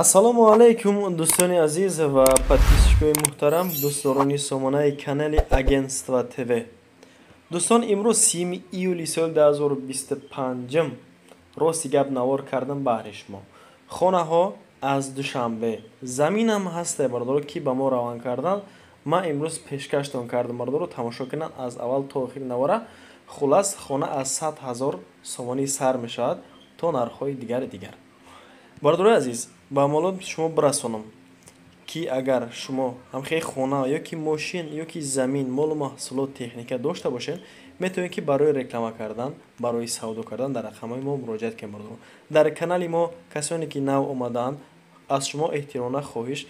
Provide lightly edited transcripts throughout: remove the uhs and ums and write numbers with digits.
Ассалому алайкум, дӯстони азиз ва подписчикои муҳтарам, дӯстдорони сомонаи канали Агентство ТВ. Дӯстон, имрӯз 30 июли соли 2025, рости гап, навор кардам баҳри шумо. Хонаҳо аз Душанбе, заминам ҳасте, бардоро, ки ба мо раван кардан, ман имрӯз пешкаштон кардам. Бардоро, тамошо кунанд аз аввал то охири навора. Хулас, хона аз 100 000 сомонӣ сар мешавад то нархҳои дигари дигар. Бардорои азиз, ба маълумоти шумо бирасонам, ки агар шумо ҳамхел хона ё ки мошин, ё ки замин, молу маҳсулот, техника дошта бошед, метавонед, ки барои реклама кардан, барои савдо кардан дар рақамҳои мо муроҷиат кунед. Бардоро, дар канали мо касоне ки нав омадаанд, аз шумо эҳтиромона хоҳиш: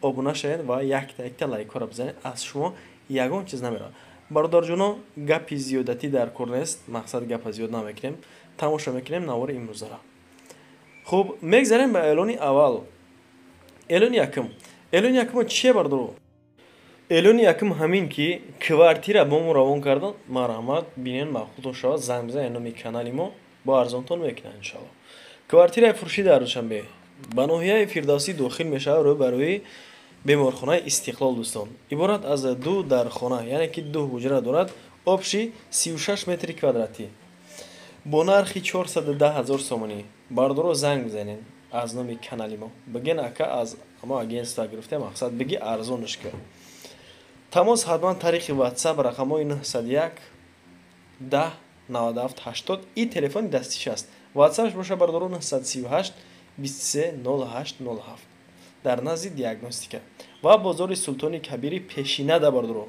обуна шавед ва якта якта лайкҳоро бизанед. Аз шумо ягон чиз намеравад. Бародарҷоно, гапи зиёдатӣ дар кор нест, мақсад гапа зиёд намекунем, тамошо мекунем навори имрӯзара. Хуб, мегзарем ба эълони аввал. Эълони якум, эълони якумо чие, бардоро? Эълони якум ҳамин ки квартира бо мо равон кардан. Марҳамат, бинен, маъқултон шавад, занг бизанед номи канали мо, бо арзонтон мекунад, иншалло. Квартираи фурӯшӣ дар Душанбе, ба ноҳияи Фирдавсӣ дохил мешавад, рӯ ба рӯи беморхонаи Истиқлол. Дӯстон, иборат аз ду дархона, яъне ки ду ҳуҷра дорад, общий 36 метри квадратӣ, бо нархи 410 ҳазор сомонӣ. Бардоро, занг бизанед, аз номи канали мо бигин: «Ака, аз мо агентство гирифтем», мақсад биги, арзонаш ка. Тамос ҳатман тариқи WhatsApp, рақамҳои 901 10 97 80, и телефони дастиш аст. Ватсапш боша, бардоро, 938 23 08 07. Дар назди диагностика ва бозори Султони Кабири пешинада, бардоро,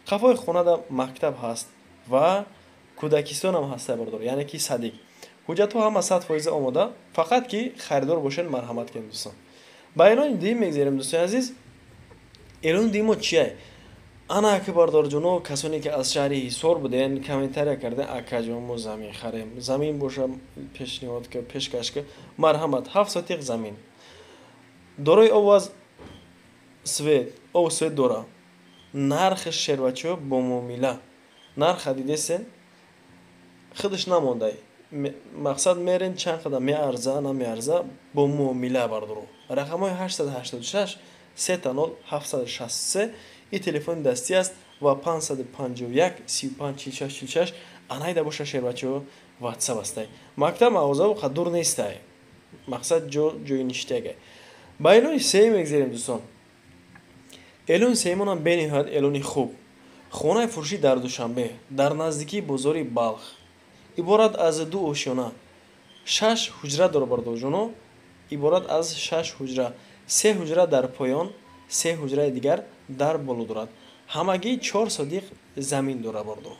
қафои хонада мактаб ҳаст ва кӯдакистонам ҳаста, бардоро, яъне ки садик. Ҳуҷҷатҳо ҳама 100% омода, фақат ки харидор бошед, марҳамат кунед. Дӯстон, ба эълони дуюм мегзарем. Дӯстони азиз, эълони дуюмо чия? Ана, ака, бардорҷоно, касоне ки аз шаҳри Ҳисор буден, комментария карда: «Акаҷон, мо замин харем, замин боша, пешниҳод ка, пешкаш ка». Марҳамат, 7 сотиқ замин, дорои об аз свет, обу свет дора. Нархи, шербачо, бо муомила. Нарха дидесен, худаш намондай, мақсад мерен, чанд қадар меарза, намеарза, бо муомила. Бардоро, рақамҳои 886 30 763, и телефони дастӣ аст, ва 551 35 46 46, анайда боша, шербачо, ватсап астай. Мактаб, мағоза қа дур нестай, мақсад ҷо ҷои ништагай. Ба эълони сеюм мегзарем. Дӯстон, эълони сеюмонам бениҳоят эълони хуб. Хонаи фурӯшӣ дар Душанбе, дар наздикии бозори Балх, иборат аз ду ошёна, шаш ҳуҷра дора. Бардорҷоно, иборат аз шаш ҳуҷра: се ҳуҷра дар поён, се ҳуҷраи дигар дар боло дорад. Ҳамагӣ 4 сотиқ замин дора, бардор.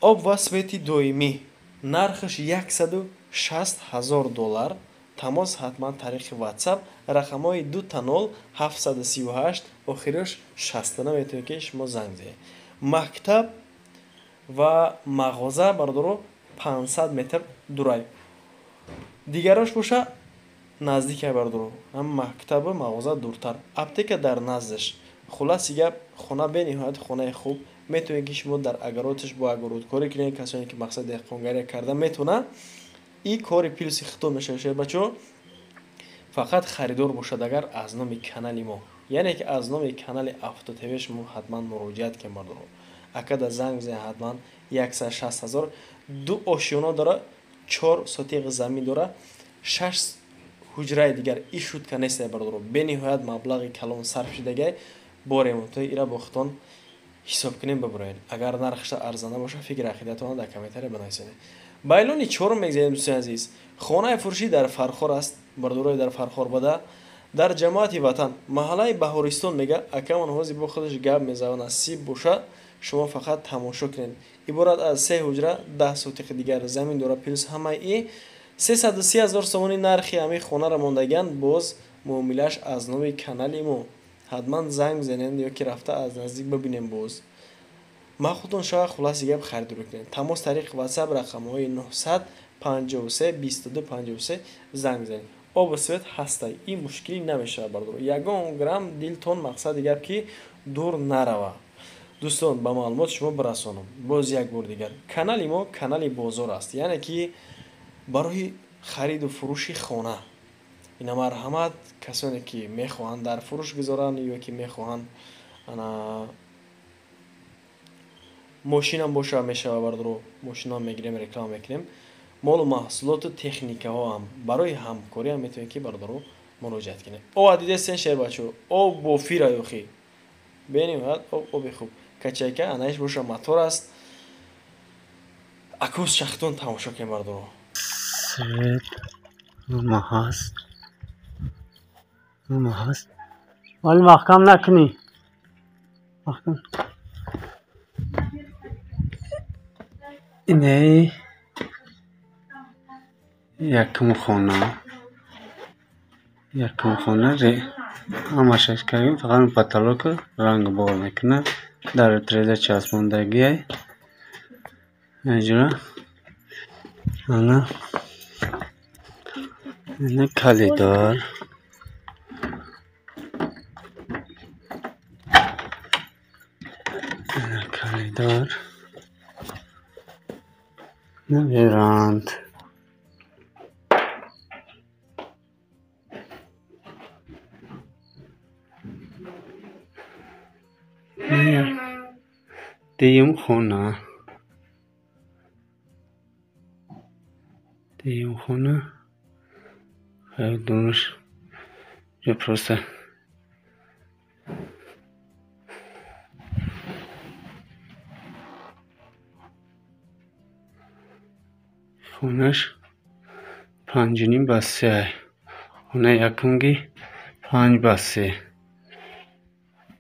Об ва свети доимӣ. Нархаш 160 000 доллар. Тамос ҳатман тариқи WhatsApp, рақамҳои 00 738, охираш 69, метавонед, ки шумо занг занед. Мактаб ва мағоза, бардоро, 500 метр дурай, дигарош боша наздикай. Бардоро, ҳам мактабу мағоза дуртар, аптека дар наздаш. Хулоси гап, хона бениҳоят хонаи хуб. Метавонед, ки шумо дар огородаш бо огородкорӣ кунед. Касоне ки мақсад деҳқонгария карда метавонад, и кори плюси хитоб мешавад. Бачаҳо, фақат харидор бошад агар, аз номи канали мо, яъне ки аз номи канали Авто ТВ шумо ҳатман муроҷиат кунед. Бардоро, акада занг бизанед ҳатман. 160 000, ду ошёна дора, 4 сотиқ замин дора, шаш ҳуҷраи дигар. И шутка нестай, бардоро, бениҳоят маблағи калон сарф шудагай. Борем то ира бо худтон ҳисоб кунем, бибуроед. Агар нархша арзанда боша, фикр ақидатона дар комментария бинависед. Ба эълони чорум мегзарем. Дӯстони азиз, хонаи фурӯшӣ дар Фархор аст, бардорои, дар Фархор бада, дар ҷамоати Ватан, маҳаллаи Баҳористон. Мега акамон ҳозир бо худаш гап мезавад, насиб боша, шумо фақат тамошо кунед. Иборат аз се ҳуҷра, 10 сотиқи дигар замин дора. Плюс ҳамаи и 330 000 сомонӣ нархи ҳамин хонаро мондагианд, боз муомилааш. Аз номи канали мо ҳатман занг бизанед ё ки рафта аз наздик бибинем, боз махудтон шава. Хулоси гап, харидорӣ кунед. Тамос тариқи WhatsApp, рақамҳои 953 22 53, занг бизанед. Обу свет ҳастай, ин мушкилӣ намешавад, бардоро, ягон грамм дилтон, мақсади гап, ки дур нарава. Дӯстон, ба маълумот шумо бирасонам боз як бор дигар: канали мо канали бозор аст, яъне ки барои хариду фурӯши хона. Ина марҳамат, касоне ки мехоҳанд дар фурӯш гузоранд ё ки мехоҳанд ана мошинам боша мешава бародаро, мошинам мегирем, реклама мекунем. Молу маҳсулоту техникаҳо ҳам барои ҳамкорӣ ҳам метавонед ки бародаро муроҷиат кунед. Ова дидестен шербачо, об бофира ёхи. Бениҳоят об оби хуб. Качайка анаиш боша мотор аст. Акус шахтон тамошо кунем бародаро. Свет ҳама ҳаст. Ҳама ҳаст. Вале маҳкам накунӣ. Маҳкам. Инаи якум хона. Якум хона ҳамашаш кардем, фақат потолок ранг бор мекунад. Дар тиреза часпондагиай. Инҷо ана ина калидор. Ина калидор. Ина веранд. Дуюм хона. Дуюм хона. Думаш я просто хонаш 5.5 ба 3. Хона якумги 5 ба 3.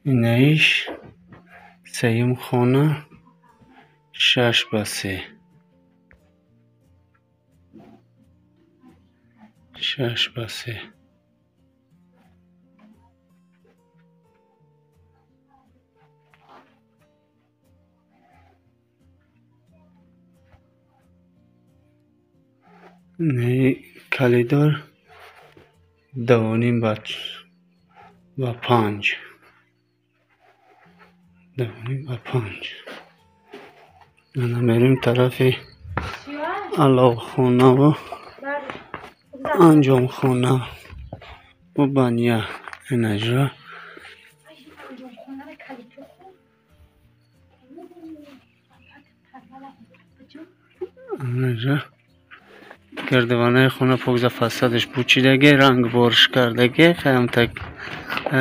Инаиш сеюм хона 6 ба 3. 6 ба 3. Инаи калидор 2.5 ба 5. 2.5 ба 5. Ана мерем тарафи аловхонаву анҷомхона бу баня. Инаҷо инаҷо гирдиванаи хона покза фасадаш пӯчидаги, рангборш кардаги, хаямтак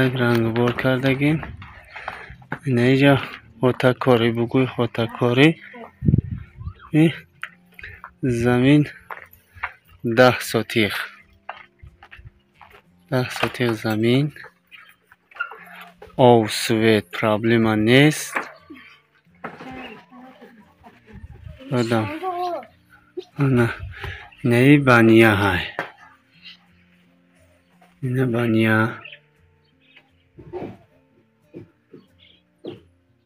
як рангбор кардаги. Инаиҷа хотакорӣ бугӯй, хотакорӣ. Замин 10 сотих. 10 сотих замин. Об, свет проблема нест. Баъдам ана инаи баня ҳай. Ина баня.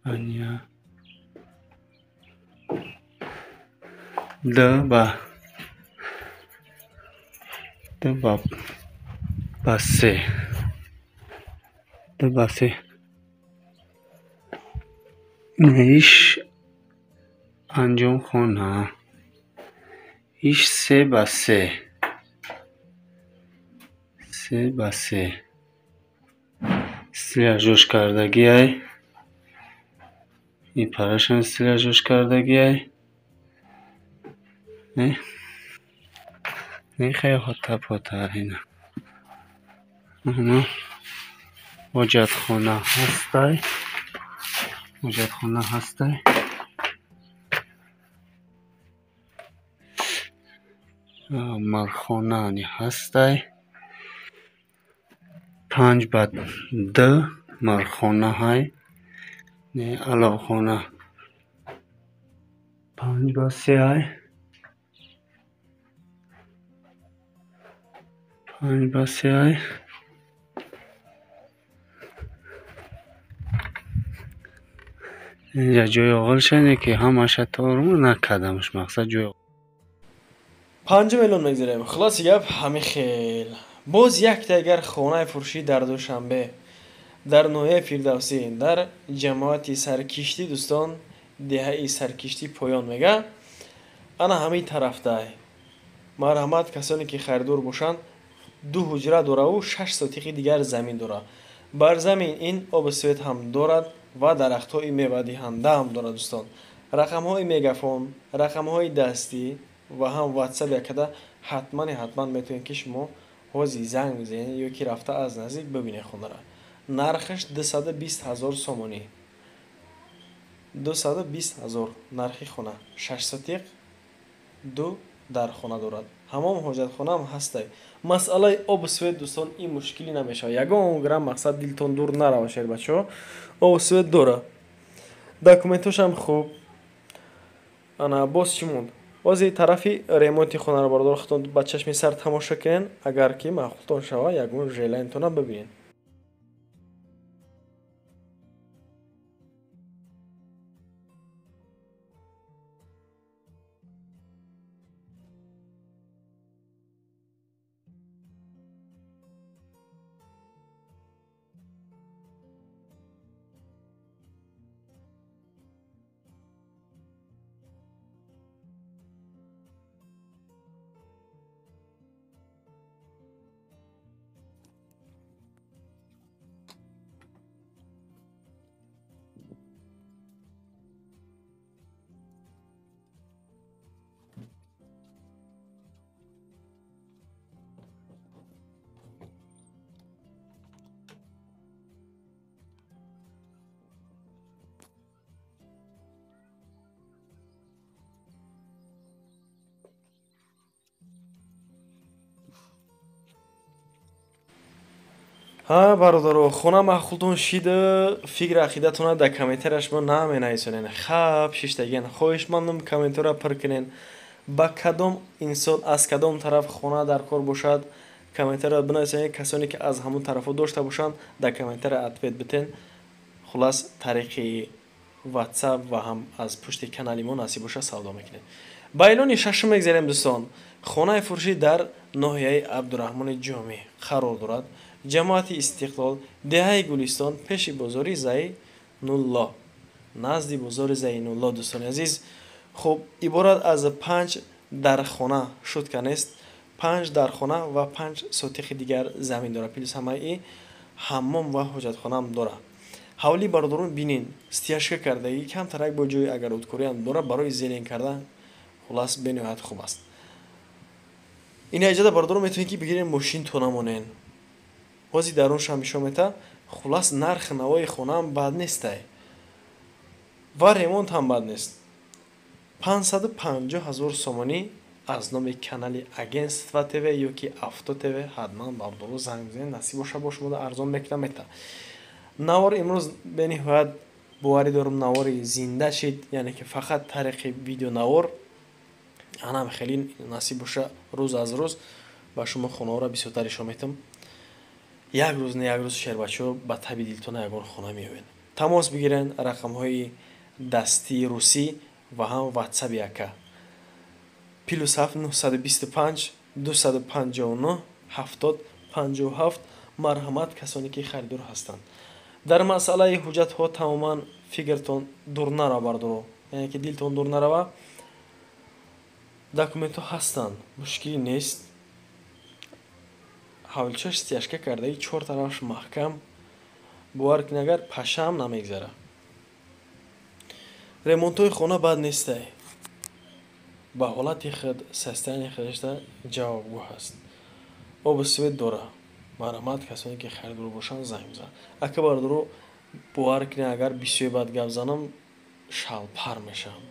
Баня. 2 ба 3. 2 ба 3. Инаиш анҷомхона. Иш 3 ба 3. 3 ба 3. Стеллажош кардагиай. Ин парашам стеллажош кардагиай. Не хеле хота ина. Ана ҳоҷатхона ҳастай. Ҳоҷатхона ҳастай. Мархона ҳастай. 5 ба 2 мархона ҳай. Не аловхона 5 ба 3 ҳай. 5 ба 3 ҳай. Инҷа ҷои оғилшане ки ҳамаша тору накардамш, мақсад ҷои 5 миллион мегзарем. Хулоси гап ҳамин хел. Боз якта агар хонаи фурӯшӣ дар Душанбе, дар ноҳияи Фирдавсӣ, дар ҷамоати Саркиштӣ, дӯстон, деҳаи Саркиштӣ поён мега. Ана ҳамин тарафтай. Марҳамат, касоне ки харидор бошанд, ду ҳуҷра дораву 6 сотиқи дигар замин дорад. Бар замин ин обу свет ҳам дорад ва дарахтҳои мевадиҳанда ҳам дорад дӯстон. Рақамҳои мегафон, рақамҳои дастӣ ва ҳам WhatsApp якада ҳатман метавонед ки шумо ҳозир занг бизанед ё ки рафта аз наздик бибинед хонара. Нархаш 220 000 сомонӣ. 220 000 нархи хона. 6 сотиқ, 2 дархона дорад. Ҳамом ҳоҷатхона ҳам ҳастай. Масъалаи обу свет дӯстон ин мушкилӣ намешавад. Ягон грамм мақсад дилтон дур нарава шербачаҳо. Обу свет дорад. Документошам хуб. Ана боз чӣ монд? Бози тарафи ремонти хонаро бародаро худтон ба чашми сар тамошо кунед. Агар ки маъқултон шава, ягон желаниятонам бибинед. Ҳа бародаро, хона маъқултон шида, фикр ақидатона дар комментарияш мо наменависонен. Хаб шиштагиен. Хоҳишмандам комментария пур кунен. Ба кадом инсон аз кадом тараф хона дар кор бошад, комментария бинависонед. Касоне ки аз ҳамон тарафҳо дошта бошанд, дар комментария ответ битен. Хулас тариқи WhatsApp ва ҳам аз пушти канали мо насиб бошад савдо мекунед. Ба эълони шашум мегзарем дӯстон. Хонаи фурӯшӣ дар ноҳияи Абдураҳмони Ҷомӣ қарор дорад. Ҷамоати Истиқлол, деҳаи Гулистон, пеши бозори Зайнулло, назди бозори Зайнулло дӯстони азиз. Хуб, иборат аз 5 дархона шудка нест, 5 дархона ва 5 сотиқи дигар замин дорад. Плюс ҳамаи ҳаммом ва ҳоҷатхонаам дорад. Ҳавлии бародарон бинин, стяжка кардагӣ, камтарак бо ҷои агарудкориам дорад барои зелен кардан. Хулас бениҳоят хуб аст. Ин аҷада бародарон метавонед ки бигиред мошинтона монен. Ҳозир даруншам нишон мета. Хулас нархи навои хонаам бад нестай ва ремонт ҳам бад нест. 550 000 сомонӣ аз номи канали Агентство ТВ ё ки Авто ТВ ҳатман бародаро занг бизанед, насиб боша бо шумо арзон мекунам мета. Навор имрӯз бениҳоят боварӣ дорам навори зинда шид, яъне ки фақат тариқи видеонавор. Анам хеле насиб боша рӯз аз рӯз ба шумо хонаҳоро бисёртар нишон метам. Як рӯз не як рӯз шербачаҳо ба таби дилтона ягон хона меоянд. Тамос бигирен рақамҳои дастии русӣ ва ҳам WhatsApp яка. +7 925 259 70 57. Марҳамат касоне ки харидор ҳастанд. Дар масъалаи ҳуҷҷатҳо тамоман фикртон дур нарава бародаро, яъне ки дилтон дур нарава. Документҳо ҳастанд, мушкилӣ нест. Ҳавличаш стяжка кардаги, 4 тарафаш маҳкам. Бовар кунед агар пашаам намегзара. Ремонтҳои хона бад нестай. Ба ҳолати худ, состояние худашда ҷавобгӯ ҳаст. Обу свет дора. Марҳамат касоне ки харидор бошанд занг бизананд. Ака бародаро, бовар кунед агар бисёр бад гап занам, шалпар мешавам.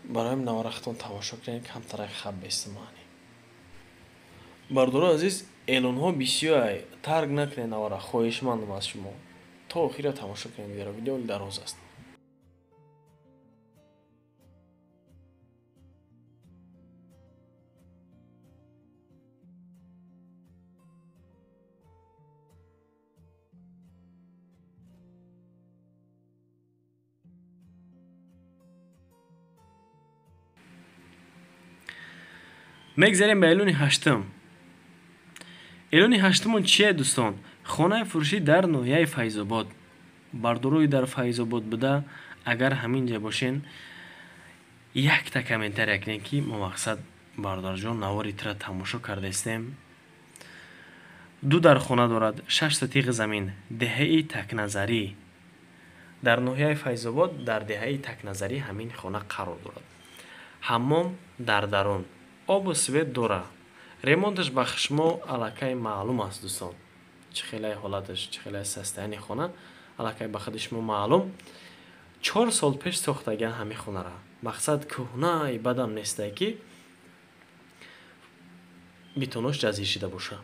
Барои наварахтон тамошо кунед, камтарак хаб бестам маъни. Бародаро азиз, эълонҳо бисёр, тарк накунед навара, хоҳишмандам аз шумо. То охира тамошо кунед видеоро, видео дароз аст. Мегзарем ба эълони ҳаштум. Эълони ҳаштумон чие дӯстон? Хонаи фурӯшӣ дар ноҳияи Файзобод. Бардорои дар Файзобод буда, агар ҳамин ҷа бошен, якта комментария кунед ки мо мақсад бародарҷон навори тира тамошо кардаистем. Ду дархона дорад, 6 сотиғи замин, деҳаи Такназарӣ. Дар ноҳияи Файзобод, дар деҳаи Такназарӣ ҳамин хона қарор дорад. Ҳаммом дар дарун, обу свет дора. Ремонташ ба шумо аллакай маълум аст, дӯстон. Чӣ хелаи ҳолаташ, чӣ хелаи состояние хона аллакай ба худи шумо маълум. 4 сол пеш сохтагиан ҳамин хонара. Мақсад, кӯҳнаи бадам нестае, ки битонош ҷазир шида боша.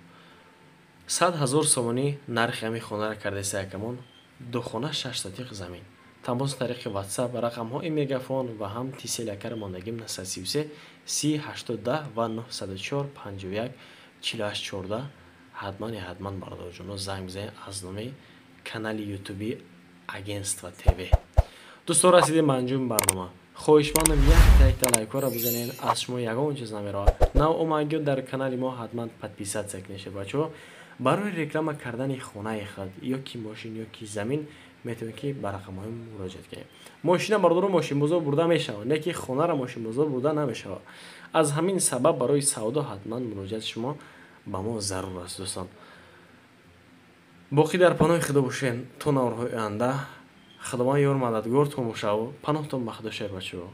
100 000 сомонӣ нархи ҳамин хонара кардаеста якамон. Ду хона, 6 сотиқ замин. Тамос тариқи WhatsApp, рақамҳои Мегафон ва ҳам Тисел якара мондагим: 933 30 80 ва 904 51 48 14. Ҳатман, ҳатман, бародарҷоно, занг бизанед аз номи канали ютуби Агентство ТВ. Дӯстон, расидем ба анҷоми барнома. Хоҳишмандам, якта якта лайкҳоро бизанед, аз шумо ягон чиз намеравад. Нав омагиё дар канали мо ҳатман подписаться кунед, бачаҳо. Барои реклама кардани хонаи худ ё ки мошин, ё ки замин метавонед, ки ба рақамҳои муроҷиат кунед. Мошина, бародаро, мошинбозор бурда мешавад, не ки хонаро мошинбозор бурда намешавад. Аз ҳамин сабаб барои савдо ҳатман муроҷиати шумо ба мо зарур аст, дӯстон. Боқӣ дар паноҳи Худо бошед то наворҳои оянда. Худованд ёр мададгортон бошаву паноҳтон ба Худо шер, бачаҳо.